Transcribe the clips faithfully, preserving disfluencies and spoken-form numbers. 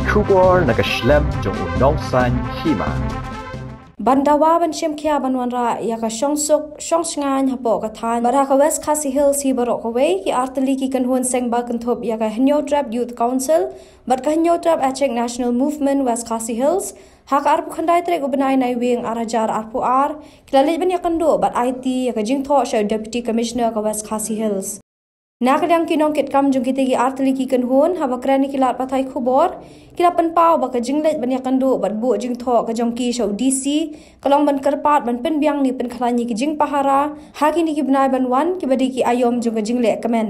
Khubor na ka shlem jong u nongsan hima. Ban dawa ban shim khia ban wanrah ïa ka shongsuk shongshngaiñ hapoh ka thaiñ bad ha ka West Khasi Hills hi baroh kawei, ki artylli ki kynhun seng ba kynthup ïa ka Hynñiewtrep Youth Council bad ka Hynñiewtrep Achik National Movement West Khasi Hills, ha ka arphew khyndai tarik u bnai Naiwieng arhajar arphew ar, ki la leit ban ïakynduh bad aiti ïa ka jingthoh sha u Deputy Commissioner ka West Khasi Hills. Na ka liang ki nongkitkam jong kitei ki artylli ki kynhun, haba kren ïa ki lad pathai khubor, ki la pynpaw ba ka jingleit ban ïakynduh bad buh jingthoh ka jong ki sha u D C ka long ban kyrpad ban pynbiang ne pynkhlaiñ ïa ki jingpahara ha kine ki bnai ban wan, kiba dei ki aïom jong ka jingleh kmen.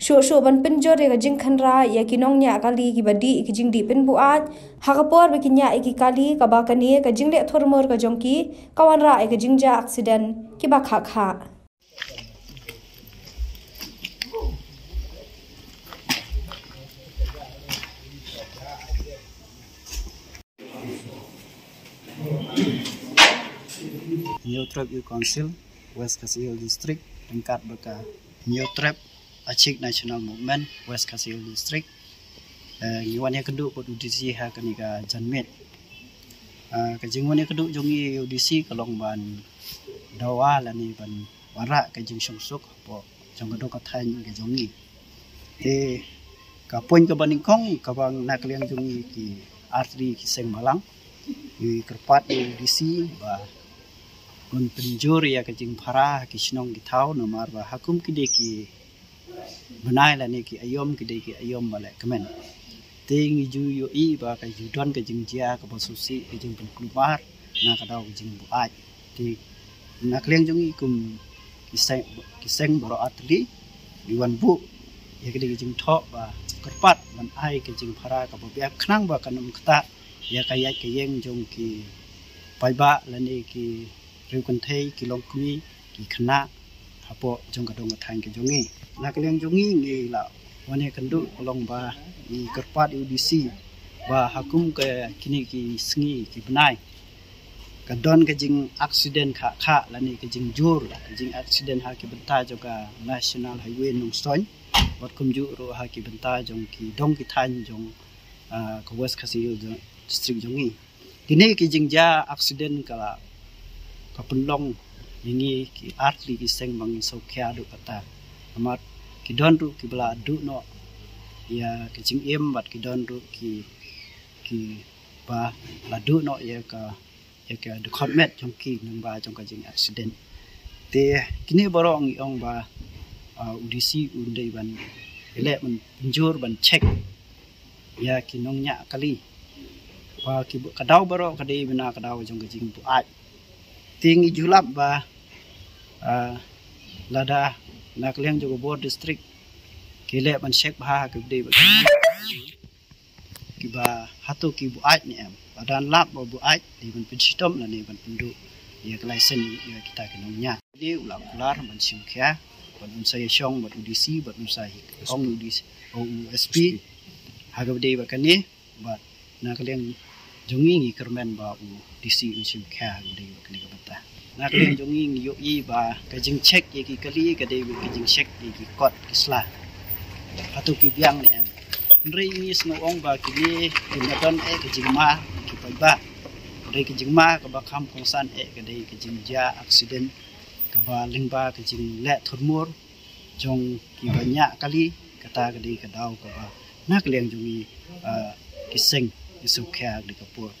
Shuh shuh ban pynjur ïa ka jingkhynra ïa ki nongñiah kali kiba dih ïa ki jingdih pynbuaid ha ka por ba ki ñiah ïa ki kali, kaba kane ka jingleh thurmur ka jong ki ka wanrah ïa ka jingjia aksiden kiba khah khah. Hynñiewtrep Youth Council West Khasi Hills District, ryngkat bad ka Hynñiewtrep Achik National Movement West Khasi Hills District, eh, ngi wan ïakynduh bad u D C ha kane ka janmiet. Eh, ka jingwan ïakynduh jong ngi ïa u D C ka long ban dawa lane ban wanrah ka jingshongsuk hapoh jong ka dong ka thaiñ ka jong ngi. Te ka point kaba nyngkong kaba na ka liang jong ngi ki artylli ki seng balang, ngi kyrpad ïa u D C ba un pynjur ïa ka jingphara ha ki shnong ki thaw, namar ba ha kum ki dei ki bnai lane ki aïom ki dei ki aïom ba leh kmen. Te ngi ju ïohi ba ka ju don ka jingjia kaba sngewsih, ka jingpynkulmar na ka daw ka jingbuaid. Te na ka liang jong ngi kum ki seng, ki seng baroh artylli, ngi wan buh ïa ka dei ka jingthoh ba kyrpad ban ai ka jingphara kaba biang khnang ba kan ym ktah ïa ka ïaid ka ïeng jong ki paidbah lane ki riew kynthei, ki longkmie, ki khynnah hapoh jong ka dong ka thaiñ ka jong ngi. Na ka liang jong ngi, ngi la wan ïakynduh ka long ba ngi kyrpad ïa u D C ba ha kum ka kine ki sngi ki bnai ka don ka jingaksiden khah khah lane ka jingjur ka jingaksiden ha ki bynta jong ka National Highway Nongstoiñ, bad kumjuh ruh ha ki bynta jong ki dong ki thaiñ jong, ah, ka West Khasi Hills jong, District jong ngi. Kine ki jingjia aksiden ka la, ka pynlong ïa ngi ki artylli ki seng ba ngi sngewkhia haduh katta. Namar ki don ruh kiba la duh noh ïa ka jingim bad ki don ruh ki, kiba la duh noh ïa ka, ïa ka dkhot met jong ki lyngba jong ka jingaksiden. Te kine baroh ngi ong ba, ah, u D C un dei ban ïaleh ban pynjur ban check ïa ki nongñiah kali. Ba ki bu-, ka daw baroh ka dei bynta ka daw jong ka jingbuaid. Te ngi ju lap ba, ah, lada na ka liang jong ka bor district ki leh ban check bha ha ki dei ba ki, kiba hato ki buaid ne em. Lada lap ba buaid, dei ban pynshitom lane ban pynduh ïa ka license ïa kita ki nongñiah. Dei u la kular ban shim khia, ban un sa ïashong bad u D C, ban un sa hi ong u D C, o u S P. Ha kaba dei ba kane, bad na ka liang jong ngi ngi kyrmen ba u D C un shim khia ha kaba dei ba kane ka bynta. Na ka liang jong ngi ngi ïohi ba ka jingcheck ïa ki kali ka dei ka jingcheck ïa ki kot ki sla. Hato ki biang ne em. Hynrei ngi sngew ong ba kine ki la don eh ka jingma ki paidbah. Ka dei ka jingma kaba kham kongsan eh ka dei ka jingjia aksiden kaba lyngba ka jingleh thurmur jong kiba ñiah kali, kata ka dei ka daw kaba na ka liang jong ngi, ah, ki seng ngi sngewkhia ha kane ka por.